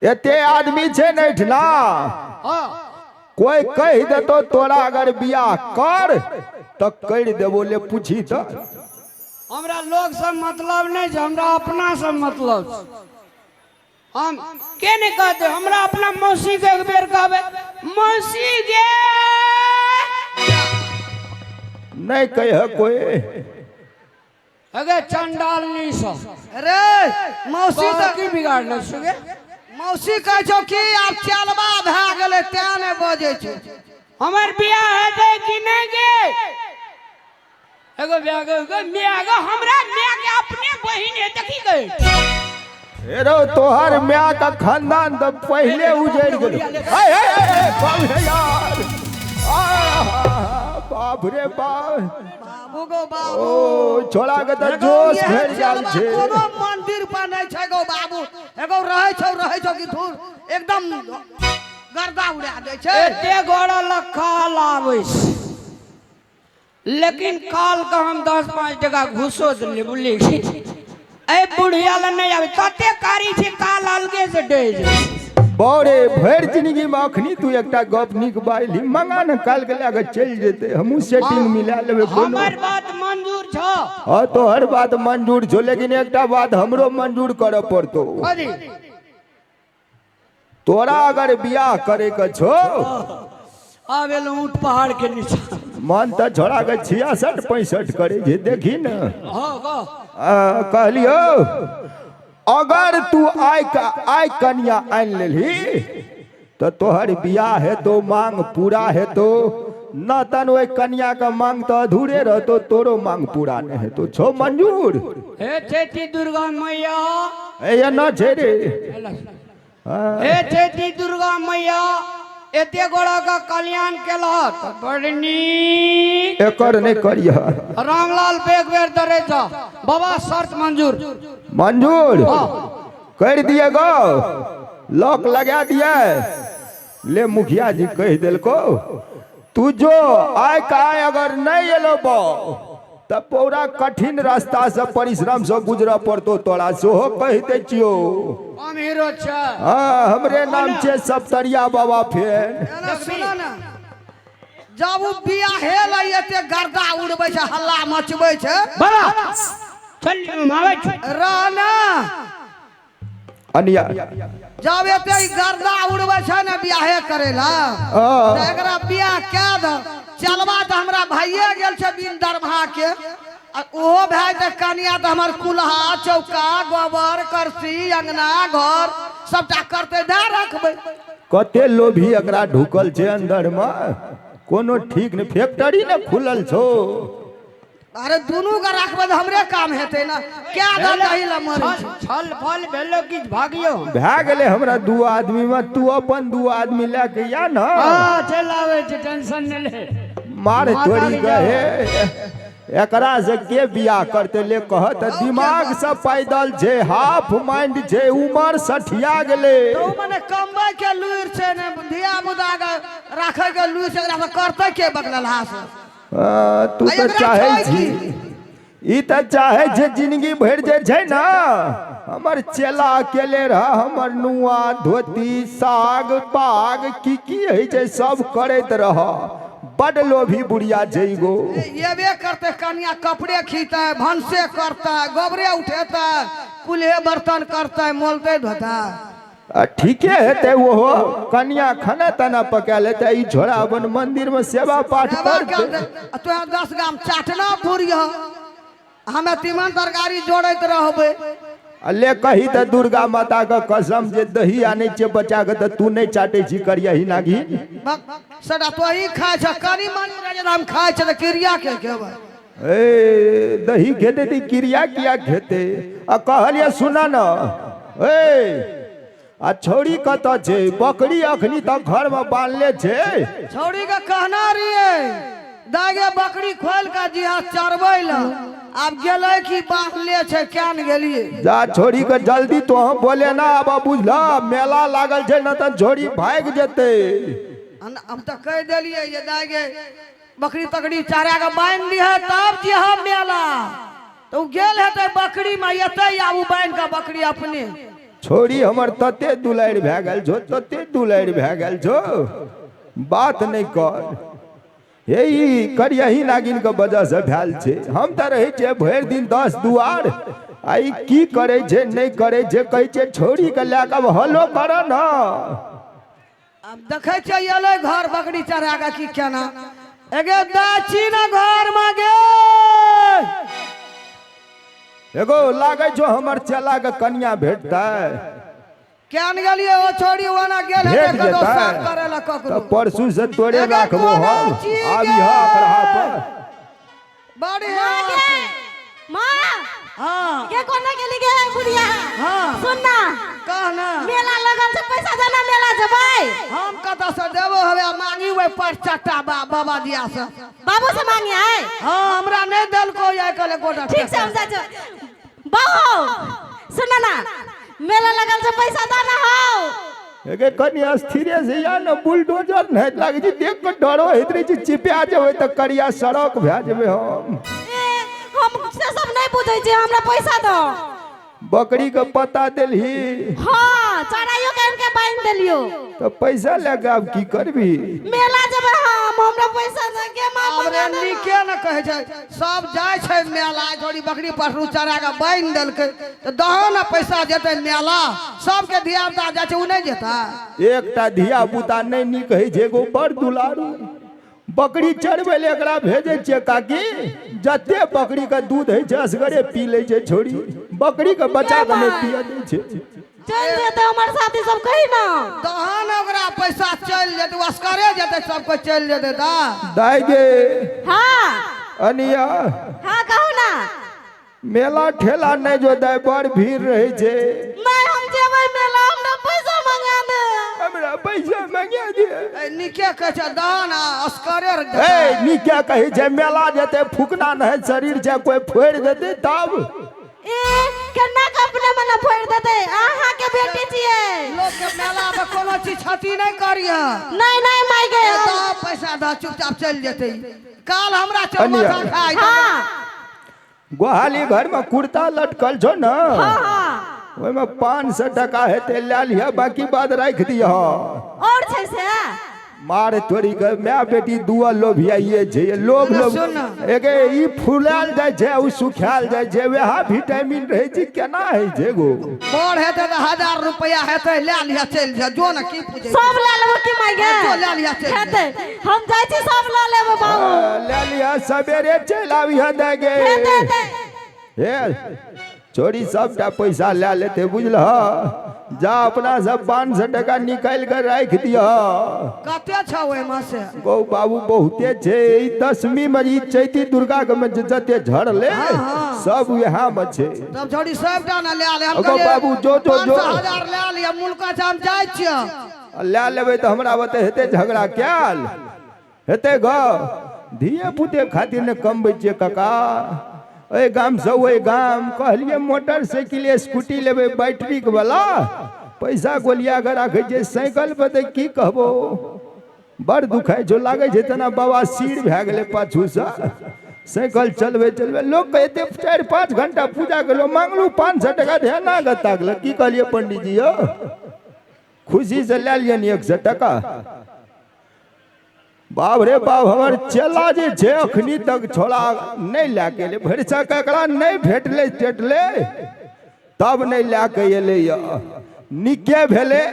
एते आदमी छै ने एहिठिना। हाँ। कोई कहि देतो तोरा अगर बियाह कर तऽ करि देबो, ले पूछी तऽ। हमरा लोग से मतलब नहीं छै, हमरा अपना से मतलब छै। हम के नहीं कहते, हमरा अपना मौसी के एक बेर कहबे, मौसी गे। नहीं कह कोई। अगे चंडालनी सब। अरे मौसी तोहर तऽ की बिगाड़ने सुगे? मौसी कहै छौ कि आब चलबा भए गेलै तें नहि बजै छै। हमर बियाह हेतै कि नहि गे? एगो बियाह गे गे मिया गे, हमरा मिया के अपने बहिन है, देखी गे। हेरो तोहर माय का खानदान तऽ पहिले उजड़ गेल। हे, हे, हे, बाप रे यार, आहा, बाप रे बाप। बाबू गो बाबू। ओ छोड़ा के तऽ एगो जोश इएह भरि गेल चलबा छै। कोनो मंदिर पर नहि छै गो बाबू, एगो रहै छौ, रहै छौ कि धूर एकदम गर्दा उड़ा दै छै। एते गोड़ा लखा लाबै छै, लेकिन काल के हम 10-5 टका घूसो देलियै, बुझलियै की? एहि बुढ़िया लग नहि आबै, तते कारी छै काल अलगे से डहि जाइ छै। बौरे भरि जिंदगी में अखनी तू एकटा गप नीक बाजली, मंगा ने काल्हि के लए के चलि जेतै, हमहूँ सेटिंग मिला लेबै कोनो। हमर बात मंजूर छौ? हाँ तोहर बात मंजूर छौ, लेकिन एकटा बात हमरो मंजूर करऽ पड़तौ। कथी? तोरा अगर बियाह करे के छौ, आब एलहुँ ऊँट पहाड़ के नीचा। मन तऽ छोड़ा के 66-65 करे छै, देखी ने। हाँ कह। कहलियौ अगर तू आइ का आइ कनिया आनि लेलही तऽ तोहर बियाह हेतौ, मांग पूरा हेतौ न, तन ओहि कनिया के मांग तऽ अधूरे रहतौ, तोरो मांग पूरा नहि हेतौ। छौ मंजूर? हे चैती दुर्गा मैया। ए न छै रे। हे चैती दुर्गा मैया, एते गोड़ा का कल्याण केलह तऽ बड़ नीक। एकर नहि करिह। रामलाल पे एक बेर दरे जा बाबा, शर्त मंजूर। मंजूर कर दिए गो, लॉक लगा दिए। ले मुखिया जी कहि देलको, तू जो आय का आय अगर नहीं एलो बो तऽ पूरा कठिन रास्ता से परिश्रम से गुजरऽ पड़तो तोरा, सेहो कहि दै छियौ। हम हीरो छै। हाँ हमरे नाम छै सप्तरिया बाबा। फेर एना सुनो ने, जब ओ बियाहे लए एते गर्दा उड़बै छै, हल्ला मचबै छै। बाबा चल हम आबै छी। रह ना। अनिया। जब एते ई गर्दा उड़बै छै ने बियाहे करे ला, हाँ। तऽ एकरा बियाह कए दह। चलबा तऽ हमरा भइए गेल छै बिन दरमाहा के, आ ओहो भए जेतै कनिया तऽ हमर कुल्हा चौका गोबर करसी अंगना घर सबटा करतै, दए रखबै। कते लोभी एकरा ढुकल छै अंदर में, कोनो ठीक नहि, फैक्ट्री ने खुलल छौ। अरे दुनू के राखबै तऽ हमरे काम हेतै ने, क्या दऽ दही लए मरै छै। छल फल भेलो कि भागियो। भए गेलै हमरा दू आदमी में, तू अपन दू आदमी लए के या ने। हाँ चल आबै छै, टेंशन नहि ले। मार माता तोरी भी गहे, एकरा से के बियाह करते ले कहत, दिमाग से पैदल छै, हाफ माइंड छै, उमर सठिया गेलै। तऽ ओ मने कमबै के लुरि छै ने धिया पुता के राखै के लुरि छै, एकरा से करतै के बकलहा से? तू तऽ एकरा चाहै छै छी की? ई तऽ चाहै छै जिंदगी भरि जे छै ने हमर चेला अकेले रह, हमर नुआ धोती साग पाग की की होइ छै सब करैत रह। बड लोभी बुढ़िया छै गो। एबे करतै कनिया, कपड़े खीतै, भनसे करतै, गोबरे उठेतै, कुल्हे बर्तन करतै, मोलतै धोतै। आ ठीके हेतै, ओहो कनिया खाना ताना पका लेतै, ई छोड़ा अपन मंदिर में सेवा पाठ सेवा करतै। करतै। आ तोरा 10 गाम चाटना पुरियह, हमे तीमन तरकारी जोड़ैत रहबै। आ ले कही तऽ दुर्गा माता के कसम जे दही आनै छियै बच्चा के तऽ तू नहि चाटै छी करियही नागी। सटा तोही खाइ छ, कनी मनी रहै छै तऽ हम खाइ छै तऽ क्रिया के खेबै। ए दही खेतै तऽ क्रिया किया खेतै? आ कहलियै सुन न, ए आ छौड़ी कतऽ छै? बकरी अखनी तक घर में बान्हले छै। छौड़ी के कहना रहियै दागे बकरी खोल के जिहा चरबै ल, आब गेलै कि बान्हले छै, क्या ने गेलियै। जा छोड़ी के जल्दी तो हम बोले ना, आब बुझला मेला लागल छै न तऽ छोड़ी भागि जेतै। हम तऽ कहि देलियै जे दागे बकरी तकरी चरा के बान्हि दिहे तब जिहा मेला, तऽ ओ गेल हेतै बकरी में, एतै आब ओ बान्हि के बकरी अपने। छोड़ी हमर तते दुलारि भए गेल छौ, तते दुलारि भए गेल छौ, बात नहि कर। हे ई करियही नागिन के वजह से भेल छै। हम तऽ रहै छियै भरि दिन 10 दुआर, आ ई की करै छै नहि करै छै, कहै छै छोड़ी के लए कऽ हलो कर न। आब देखै छियै एलै घर बकरी चढ़ा कऽ की केना एगे दाची न घर में गे। एगो लागै छौ हमर चेला के कनिया भेटतै। केन गेलियै ओ छोड़ी ओना गेल हेतै भेट कतौ जेतै साफ करै लए ककरो। तऽ परसू से तोरे एगे राखबो कोना हम। छी गे? आबिह अकरा पर। बढ़िया। माँ गे, माँ हाँ गे कोना गेली गे बुढ़िया? हाँ। सुन ना, कह ना। मेला लगल छै, पैसा देना, मेला जेबै। हम कतऽ से देबो हवे मांगी ओहि पर चट्टा बाबा दिया से। बाबू से मांगी आय? हाँ हमरा नहीं देलको आइ काल्हि एकोटा। ठीक से हम जाइ छियौ। बाबू सुन ना, मेला लगल छै, पैसा देना हौ। एगे कनि स्थिरे से या न, बुलडोजर नहीं लागै छै, देख कऽ डरो होइत रहै छै, चिपा जेबै तऽ करिया सड़क भए जेबै हम। ए, हम से सब नहीं बुझै छियै, हमरा पैसा दो। बकरी के पता देलही? हाँ, चराइयो के आनि के बान्हि देलियो। तऽ पैसा लए कऽ आब की करबी? मेला जेबै हम, हमरा पैसा दे के माँ। आब रे मंगा दे ना। नीके ने कहै छै, सब जाइ छै मेला, छोड़ी बकरी पठरू चरा कऽ बान्हि देलकै तऽ दहो ने पैसा, जेतै मेला। सबके धिया पुता जाइ छै, ओ नहि जेतै? एकटा धिया पुता नहि नीक होइ छै, एगो बड़ दुलारू। बकरी चरबै लए एकरा भेजै छियै काकी, जते बकरी के दूध होइ छै असगरे पी लै छै छोड़ी, बकरी के बच्चा के नहि पियऽ दै छै। चलि जेतै हमर साथी सब, कही ना। तहन ओकरा पैसा चलि जेतै, ओ असगरे जेतै, सब कोइ चलि जेतै तऽ। दाइ गे। हाँ। अनिया। हाँ कहू ना। मेला ठेला नहि जो दाइ, बड़ भीड़ रहै छै। नहीं हम जेबै मेला, हमरा पैसा मंगा दे। हमरा पैसा मंगा दे। ए, नीके कहै छै दहन असगरे जेतै। ए नीके कहै छै, मेला जेतै फुकना नहि शरीर छै, कोइ फोड़ि देतै तब। ए केना के अपने मने फोड़ि देतै, अहाँ के बेटी छियै। लोक के मेला में कोनो चीज क्षति नहि करिह। नहीं नहीं माय गे। ए, दह पैसा दह, चुपचाप चलि जेतै। काल हमरा अनिया। चौमासा खाइ। हाँ। गोहाली घर में कुर्ता लटकल छौ न? हाँ हाँ। ओहिमे 500 टका हेतै, लए लिह, बाकी बाद राखि दिह। और छै से? मार तोरी के, my बेटी दुआ लोभियाइए छै, लोभ लोभ। सुन ना। एगे ई फुलायल जाइ छै, ओ सुखायल जाइ छै, वएह विटामिन रहै छै, केना होइ छै गो? बड़ हेतै तऽ 1000 रुपया हेतै, लए लिह चलि जा, जो ने की पूछै। सब लए लेबो की माय गे? जो लए लिह चलि जा। हेतै, हम जाइ छी, सब लऽ लेबै बाबू। लए लिह, सवेरे चलि आबिह दे गे। हेतै हेतै। हे छोरी सबटा पैसा लए लेतै बुझलह, जा अपना सब 500 टका निकालि कऽ राखि दिह। कते छौ ओहिमे से? गौ बाबू बहुते छै, ई दशमी में ई चैती दुर्गा के में जते झड़ले सब वएह में छै। तब छोड़ी सबटा ने लए ले। हम अगो कहलियै, बाबू, जो, जो, जो। 500 1000 लए लिअ, मुल्का छै, हम जाइ छियै। आ लए लेबै तऽ हमरा बते हेतै झगड़ा, कयल हेतै ग? धिये पुते खातिर ने कमबै छियै काका। एहि गामसँ ओहि गाम कहलियै मोटरसाइकिल स्कूटी लेबै बैटरीक वाला, पैसा गोलिया कऽ राखै छियै साइकिल पर। तऽ की कहबो, बड़ दुखाइ छौ, लागै छै तेना बाबा सीर भए गेलै पाछूसँ साइकिल चलबै चलबै। लोक कहते 4-5 घंटा पूजा केलहुँ, मांगलहुँ 500 टका, ध्यान के ताकलक। की कहलियै पंडीजी यौ? खुशी से लए लियनि 100 टका। बाप रे बाप, हमर चेला जे छै अखनी तक छोड़ा नहि लए के एलै, भरिसक एकरा नहि भेटलै टेटलै तब नहि लए के एलै। नीके भेलै,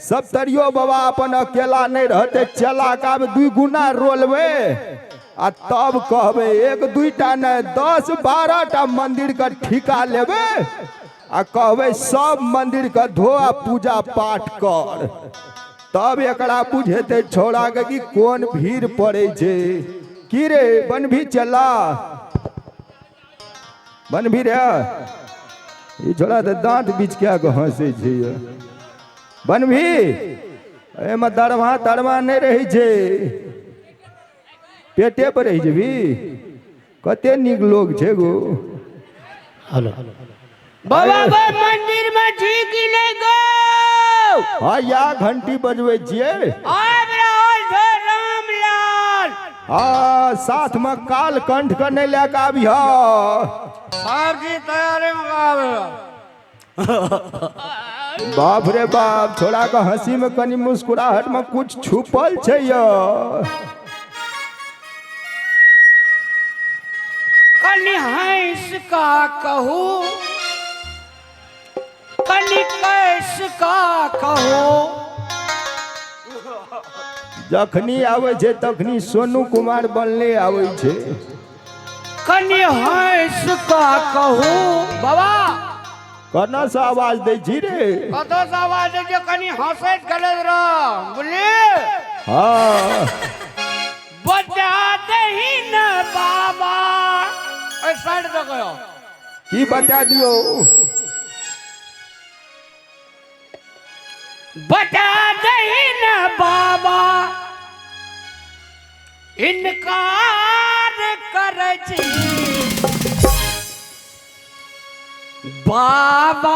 सप्तरियो बाबा अपन अकेला नहि रहतै, चेला के आब 2 गुना रोलबै आ तब कहबै 1-2टा नहि 10-12 टा मंदिर के ठीका लेबै आ कहबै सब मंदिर के धो आ पूजा पाठ कर, तब एकरा बुझेतै छौड़ा के कि कोन भीड़ पड़ै छै। की रे बनभी चला बनभी रे, ई छोड़ा तऽ दाँत बिचका के हँसै छै। बनभी एहिमे दरमा तरमा नहि रहै छै, पेटे पर रहि जेबी। कते नीक लोग छै गो। हेलो बाबा गो, मंदिर में छी कि नहीं गो? हाँ या घंटी बजबै छियै। आबि रहल छै रामलाल। हाँ साथ में काल कंठ के नहि लए के आबिह। सब चीज तैयारी में आबि रहल। बाप रे बाप, छोड़ा के हंसी में कनी मुस्कुराहट में कुछ छुपल छै यो। कनि हंस का कहू, कनि कैस का कहू। जखनी आबै छै तखनी सोनू कुमार बनले आबै छै। कनि हंस का कहू बाबा। कना से आवाज दै छी रे? कतौ से आवाज दै छै, कनि हंसैत खेलैत रह, बुझलियै? हाँ। बता दही न बाबा, ओहि साइड दऽ कहियौ। की बता दियौ? बता दही न बाबा, इनकार करै छी बाबा।